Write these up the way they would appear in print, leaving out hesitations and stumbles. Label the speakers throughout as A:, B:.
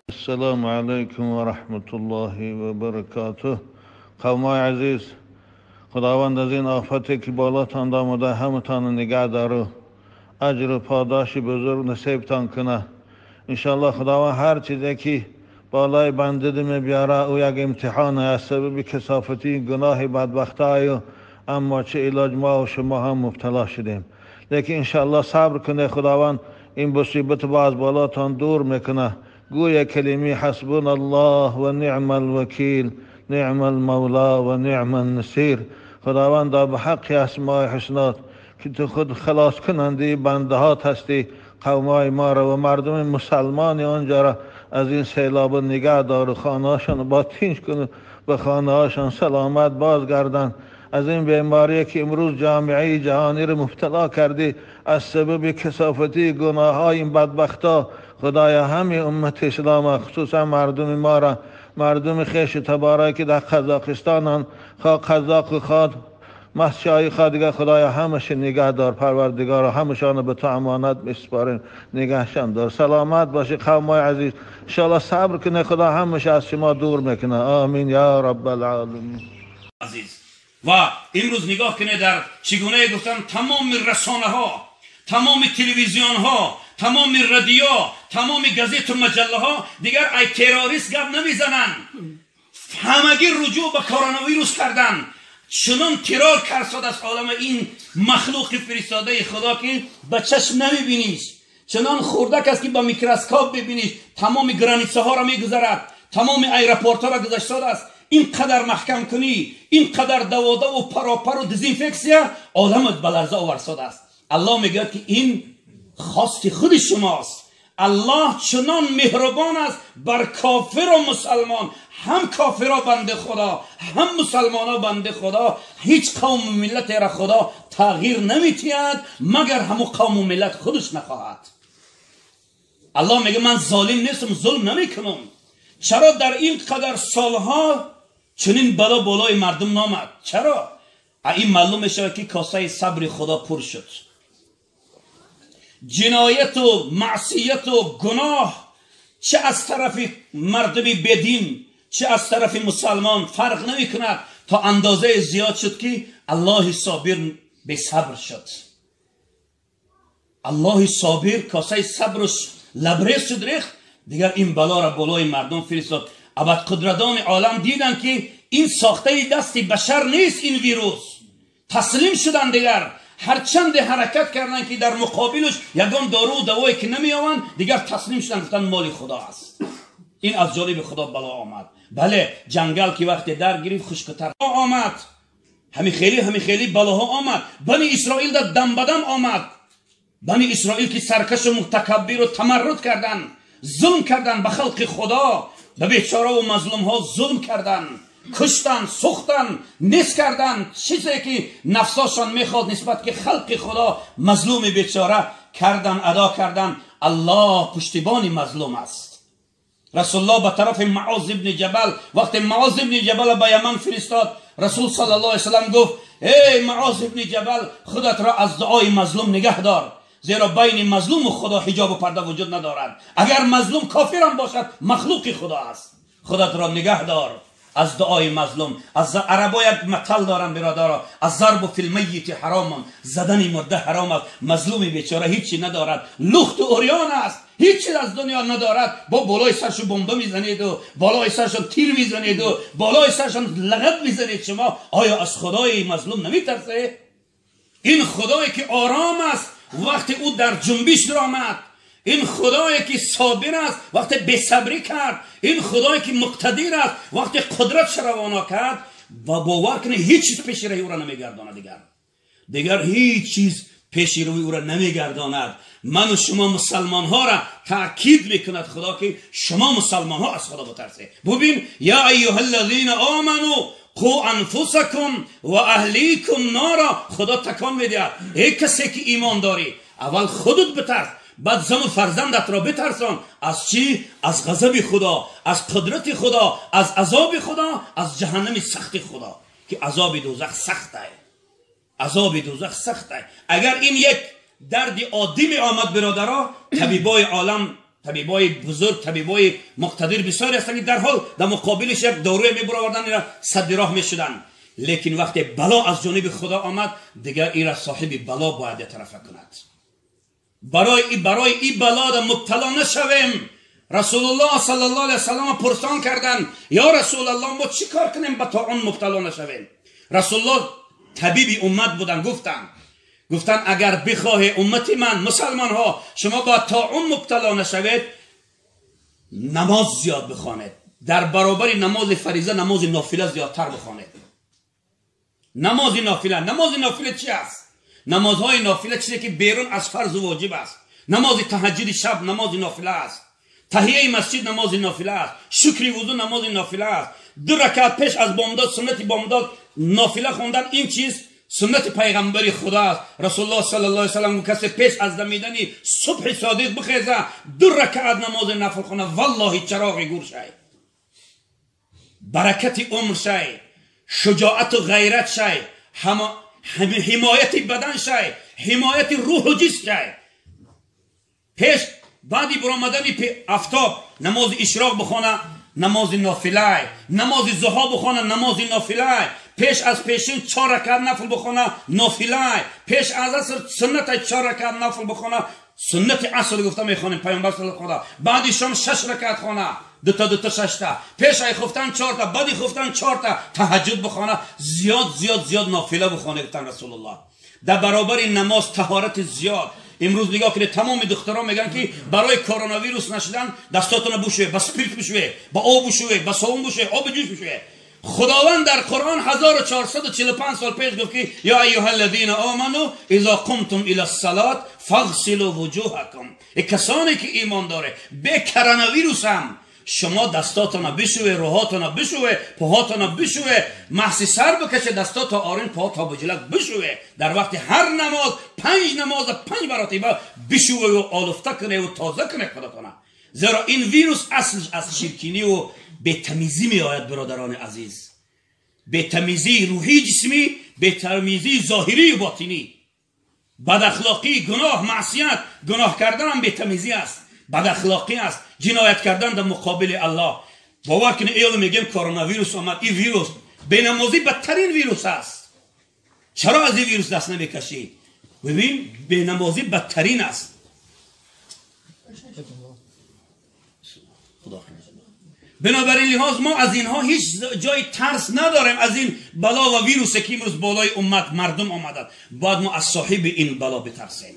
A: السلام علیکم و رحمت الله و برکاته. قومای عزیز، خداوند از این آفتی که بالاتان آمده همتان نگه داره، اجر و پاداش بزرگ نصیبتان کنه انشالله. خداوند هر چیزی که بالای بنده می بیاره او یک امتحان از سبب کثافتی گناه بدبختای، اما چه علاج، ما و شما هم مبتلا شدیم، لیکن انشالله صبر کنه، خداوند این مصیبت با از بالاتان دور میکنه. گویا کلمه حسبنا الله و نعم الوکیل، نعم المولا و نعم النصیر. خداوند به حق اسماء حسنات که تو خود خلاص کننده بنده هات هستی، قومای ما را و مردم مسلمان آنجا را از این سیلاب نگه دار و خانه‌هاشان با تینج کن، به خانه‌هاشان سلامت بازگردن. از این بیماری که امروز جامعه جهانی را مبتلا کردی از سبب کثافتی گناه های این بدبختا، خدایا همه امت اسلام، خصوصا مردم ما را، مردم خویش تبارک که در قزاقستان، خواه قزاق، خواه مسیحی، خواه دیگه، خدایا همش نگه دار. پروردگار، همشان به تو امانت میسپاریم، نگهشان دار. سلامت باشی قومای عزیز. انشاءالله صبر کنه، خدا همش از شما دور میکنه. آمین یا رب العالمین.
B: عزیز، و امروز نگاه کنه در چگونه گفتم تمام رسانه ها، تمام تلویزیون ها، تمام رادیو، تمام گزیت و مجله ها دیگر ای تروریست گپ نمیزنن، همگی رجوع به کرونا ویروس کردن. چنان ترور کرد از عالم این مخلوق فرستاده خدا که به چشم نمیبینیش، چنان خوردک است که با میکروسکوپ ببینیش. تمام граница ها را میگذرد، تمام airport ها را گذشته است. این قدر محکم کنی، این قدر دواده و پراپر و дезинфекция عالم به لرزه آورده است. الله میگوید که این خواست خود شماست. الله چنان مهربان است بر کافر و مسلمان، هم کافرها بنده خدا، هم مسلمان ها بنده خدا. هیچ قوم و ملت را خدا تغییر نمیتید مگر همو قوم و ملت خودش نخواهد. الله میگه من ظالم نیستم، ظلم نمیکنم. چرا در این قدر سالها چنین بلا بالای مردم نامد؟ چرا؟ این معلوم میشود که کاسه صبر خدا پر شد. جنایت و معصیت و گناه چه از طرف مردم بدین چه از طرف مسلمان فرق نمی کند، تا اندازه زیاد شد که الله صابر به صبر شد. الله صابر کاسه صبرش لبریز شد، ریخت، دیگر این بلا را بالای مردم فرستاد. ابد قدرتان عالم دیدن که این ساخته دست بشر نیست، این ویروس، تسلیم شدن. دیگر هرچند حرکت کردن که در مقابلش یگان دارو و دوایی که نمیآوند، دیگر تسلیم شدن، گفتن مال خدا است، این از جانب خدا بلا آمد. بله، جنگل که وقتی در گرفت خشکتر آمد. همی خیلی همی خیلی بلاها آمد. بنی اسرائیل در دم بدم آمد. بنی اسرائیل که سرکش و متکبر و تمرد کردن، ظلم کردن به خلق خدا، به بیچاره و مظلوم ها ظلم کردن، کشتن، سوختن، نیست کردن، چیزی که نفساشان میخواد نسبت که خلق خدا مظلوم بیچاره کردن، ادا کردن. الله پشتیبان مظلوم است. رسول الله به طرف معاذ ابن جبل، وقتی معاذ ابن جبل به یمن فرستاد، رسول صلی الله علیه وسلم گفت ای معاذ ابن جبل، خودت را از دعای مظلوم نگه دار، زیرا بین مظلوم و خدا حجاب و پرده وجود ندارد. اگر مظلوم کافرم باشد مخلوق خدا است. خودت را نگه دار از دعای مظلوم. از عربا یک متل دارن برادرا، الضرب فی المیت حرام، زدن مرده حرام است. مظلوم بیچاره هیچی ندارد، لخت و عریان است، هیچی از دنیا ندارد، با بالای سرش بمب میزنید و بالای سرشون تیر میزنید و بالای سرشون لغت میزنید. شما آیا از خدای مظلوم نمیترسه؟ این خدایی که آرام است وقتی او در جنبش درآمد، این خدایی که صابر است وقتی بی‌صبری کرد، این خدایی که مقتدر است وقتی قدرت روانا کرد، و باور کنه هیچ چیز پیش روی او را نمیگرداند. دیگر هیچ چیز پیش روی او را نمیگرداند. من و شما مسلمان ها را تاکید میکند خدا که شما مسلمان ها از خدا بترسید. ببین، یا ایها الذین آمنوا قوا انفسکم و اهلیکم نارا. خدا تکان میدهد ای کسی که ایمان داری، اول خودت بترس، بعد زن و فرزندت را بترسان. از چی؟ از غضب خدا، از قدرت خدا، از عذاب خدا، از جهنم سخت خدا که عذاب دوزخ سخت است. عذاب دوزخ سخت است. اگر این یک дарди оддӣ меомад, бародаро, табибои олам, табибои бузург, табибои муқтадир бисёре ҳастанд, ки дар ҳол дар муқобилиш як доруе мебуроварданд, ира садди роҳ мешуданд. Лекин вақте бало аз ҷониби Худо омад, дигар ира соҳиби бало бояд яктарафа кунад. Барои ин бало мубтало нашавем. Расулуллоҳ саллаллоҳу алайҳи васаллам пурсон карданд: ё Расулаллоҳ, мо чӣ кор кунем ба тоун мубтало нашавем? Расулуллоҳ табиби уммат буданд, гуфтанд агар бихоҳе уммати ман, мусалмонҳо, шумо ба тоун мубтало нашавед, намоз зиёд бихонед. Дар баробари намози фариза намози нофила зиёдтар бихонед. Намози нофила, намози нофила чи аст? Намозҳои нофила чизе ки берун аз фарзу воҷиб аст. Намози таҳаҷҷуди шаб намози нофила аст. Таҳияи масҷид намози нофила аст. Шукри вузу намози нофила аст. 2 ракат пеш аз бомдод, суннати бомдод нофила хондан, ин чиз суннати пайғамбари Худо аст. Расулуллоҳ саллаллоҳу алайҳи васаллам гуфт: касе пеш аз дамидани субҳи содиқ бихеза, 2 ракат намози нафл хона, валлоҳи чароғи гур шай, баракати умр шай, шуҷоату ғайрат шай, ҳимояти бадан шай, ҳимояти рӯҳу ҷисм шай. Пеш баъди баромадани афтоб намози ишроқ бихона, намози нофилай, намози зуҳо бихона, намози нофилай, пеш аз пешин 4 ракат нафл бихона, нофилай, пеш аз аср суннати 4 ракат нафл бихона, суннати аср гуфта мехонем пайғамбар саллаллоҳу алайҳи васаллам. Баъди шом 6 ракат хона, дута дута 6 та, пеш ай хуфтан 4 та, баъди хуфтан 4 та таҳаҷҷуд бихона, зиёд зиёд зиёд нофила бихона, гуфтан Расулуллоҳ. Дар баробари намоз таҳорати зиёд. Имрӯз нигоҳ кунед, тамоми духтарон мегӯянд ки барои коронавирус нашудан дастотонро бушӯед, ба спирт бушӯед, ба об бушӯед, ба совун бушӯед, оби ҷӯш бушӯед. Худованд дар Қуръон 1445 сол пеш гуфт ки ё айюҳа аллазина оману изо қумтум ила ссалот фағсилу вуҷуҳакум. Эй касоне ки имон доред, бе коронавирус ҳам шумо дастотонро бишӯед, рӯҳотонро бишӯед, поҳотонро бишӯед, маҳси сар бикашед, дасто то орин, поҳо то буҷлак бишӯед. Дар вақти ҳар намоз 5 намоз 5 маротиба бишӯву олуфта куневу тоза кунед худатона. Зеро ин вирус аслш аз чиркиниву бетамизӣ меояд, бародарони азиз. Бетамизии рӯҳии ҷисмӣ, бетамизии зоҳирию ботинӣ, бадахлоқӣ, гуноҳ, маъсият. Гуноҳ карданам бетамизӣ аст, бадахлоқӣ аст, ҷиноят кардан дар муқобили Аллоҳ. Бовар кунед, эъло мегӯем коронавирус омад, ин вирус бенамозӣ бадтарин вирус аст. Чаро аз ин вирус даст намекашӣ? Бибин, бенамозӣ бадтарин аст. Бинобар ин лиҳоз мо аз инҳо ҳеҷ ҷои тарс надорем, аз ин бало ва вирусе ки имрӯз болои уммат мардум омадад. Бояд мо аз соҳиби ин бало битарсем.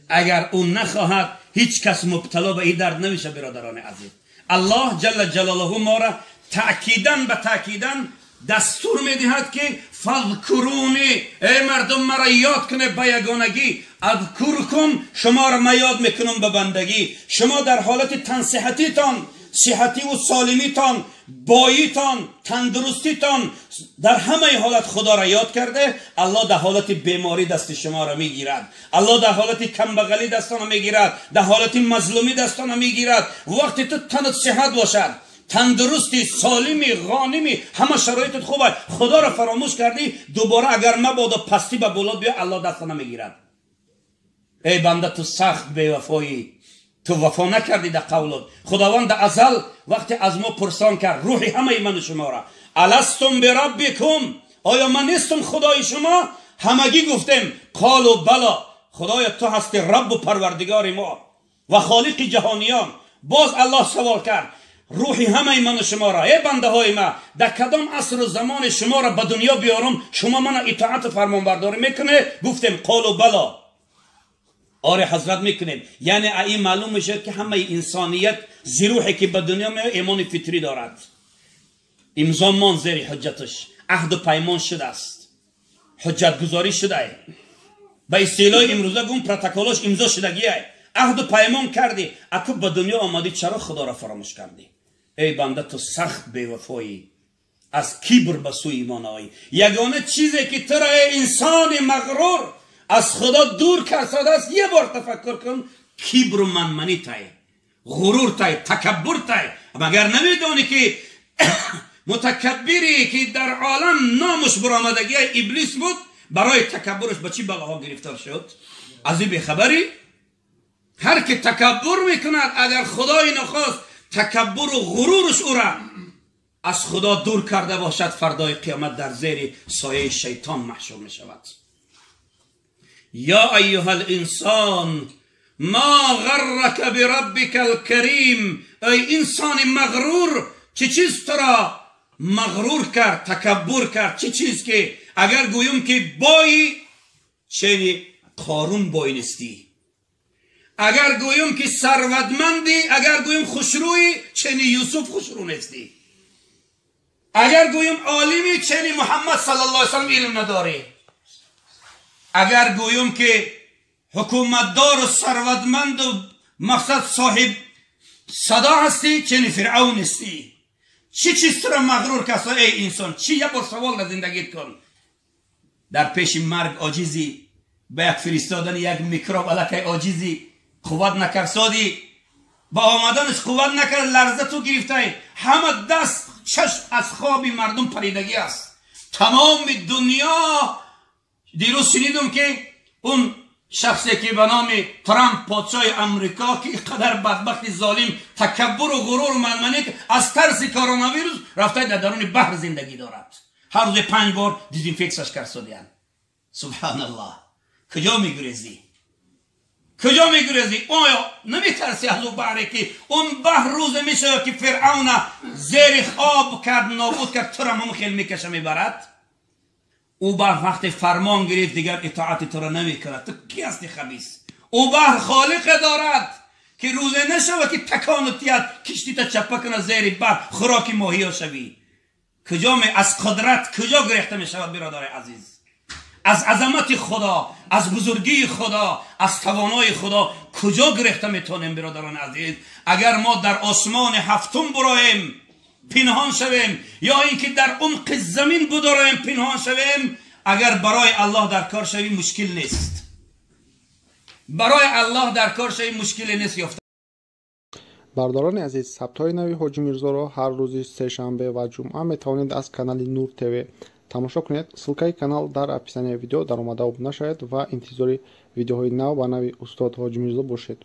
B: Агар ӯ нахоҳад, ҳеҷ кас мубтало ба ин дард намеша, бародарони азиз. Аллоҳ ҷалла ҷалолаҳу моро таъкидан ба таъкидан дастур медиҳад ки фазкуруни, эй мардум, маро ёд кунед ба ягонагӣ, азкуркум, шуморо ман ёд мекунам ба бандагӣ. Шумо дар ҳолати тансиҳатитон, сиҳативу солимитон, боитон, тандуруститон, дар ҳамаи ҳолат Худоро ёд карде, Аллоҳ дар ҳолати беморӣ дасти шуморо мегирад, Аллоҳ дар ҳолати камбағалӣ дастонро мегирад, дар ҳолати мазлумӣ дастонро мегирад. Вақте ту танат сиҳат бошад, тандурусти, солими, ғоними, ҳама шароитат хуб аст, Худоро фаромӯш кардӣ, дубора агар мабодо пастӣ ба боло биё, Аллоҳ дастонро мегирад. Эй банда, ту сахт бевафоӣ, ту вафо накардӣ дар қавлот. Худованд дар азал вақте аз мо пурсон кард рӯҳи ҳамаи ману шуморо, аластум бираббикум, оё ман нестум Худои шумо? Ҳамагӣ гуфтем қолу бало, Худоё ту ҳасти Раббу Парвардигори мо ва холиқи ҷаҳониён. Боз Аллоҳ савол кард рӯҳи ҳамаи ману шуморо, эй бандаҳои ма, дар кадом асру замоне шуморо ба дунё биёрам, шумо мана итоату фармонбардорӣ мекунед? Гуфтем қолу бало, оре ҳазрат мекунем. Яъне ин маълум мешавад ки ҳамаи инсоният зирӯҳе ки ба дунё меояд имони фитрӣ дорад. Имзо мон зери ҳуҷҷаташ, аҳду паймон шудааст, ҳуҷҷатгузорӣ шудае, ба истилоҳи имрӯза гум протоколош имзо шудагие. Аҳду паймон кардӣ, аку ба дунё омадӣ, чаро Худоро фаромӯш кардӣ? Эй банда, ту сахт бевафоӣ, аз кибр ба сӯи имон оӣ. Ягона чизе ки туро, эй инсони мағрур, аз Худо дур кардааст, як бор тафаккур кун, кибру манманӣ тай, ғурур тай, такаббур тай. Магар намедонӣ ки мутакаббире ки дар олам номаш баромадагии Иблис буд, барои такаббураш ба чӣ балоҳо гирифтор шуд? Аз ин бехабарӣ? Ҳар ки такаббур мекунад, агар худои нахост такаббуру ғурураш ӯра аз худо дур карда бошад, фардои қиёмат дар зери сояи шайтон маҳшур мешавад. Я айюҳа линсон ма ғаррака бираббика алкарим, эй инсони мағрур, чӣ чиз туро мағрур кард, такаббур кард? Чӣ чиз ки агар гӯем ки бои чени Қорун бой нестӣ, агар гӯем ки сарватмандӣ, агар гӯем хушрӯӣ, чени Юсуф хушрӯ нестӣ, агар гӯем олимӣ, чени Муҳаммад саллаллоҳу алайҳи васаллам илм надорӣ, агар гӯем ки ҳукуматдору сарватманду мақсад соҳиб садо ҳастӣ, чени Фиръавн нестӣ. Чӣ чиз туро мағрур каса, эй инсон? Чӣ? Як бор савол дар зиндагит кун. Дар пеши марг оҷизӣ, ба як фиристодани як микроб аллакай оҷизӣ, қувват накарсодӣ, ба омаданаш қувват накард, ларза ту гирифтай. Ҳама даст чашм аз хоби мардум паридагӣ аст, тамоми дунё. Дирӯз шунидум, ки он шахсе ки ба номи Трамп, подшоҳи Амрико, ки қадар бадбахти золим, такаббуру ғуруру манманӣ, аз тарси коронавирус рафта дар даруни баҳр зиндагӣ дорад. Ҳар рӯзе 5 бор дезинфексияш карсодиянд. Субҳаналлоҳ! Куҷо мегурезӣ? Куҷо мегурезӣ? Оё наметарсӣ аз ӯ баҳре, ки он баҳр рӯзе мешавад, ки Фиръавна зери об кард, нобуд кард, турам ҳам хел мекаша, мебарад? Ӯ баҳр вақте фармон гирифт, дигар итоати туро намекунад. Ту ки ҳасти, хабис? Ӯ баҳр холиқе дорад, ки рӯзе нашавад, ки такону тият, киштита чаппа кунад, зери баҳр хӯроки моҳиё шавӣ. Куҷо аз қудрат куҷо гирехта мешавад, биродари азиз? Аз азамати худо, аз бузургии худо, аз тавонои худо куҷо гирехта метавонем, биродарони азиз? Агар мо дар осмони ҳафтум буроем, пинҳон шавем, ё ин ки дар умқи замин будороем, пинҳон шавем, агар барои Аллоҳ дар кор шавӣ, мушкил нест. Барои Аллоҳ дар кор шавӣ, мушкиле нест ёфта.
C: Бародарони азиз, сабтҳои нави Ҳоҷи Мирзоро ҳар рӯзи сешанбе ва ҷумъа метавонед аз канали Нур ТВ тамошо кунед. Ссылкаи канал дар описанияи видео. Даромада обуна шавед ва интизори видеоҳои нав ба нави устод Ҳоҷи Мирзо бошед.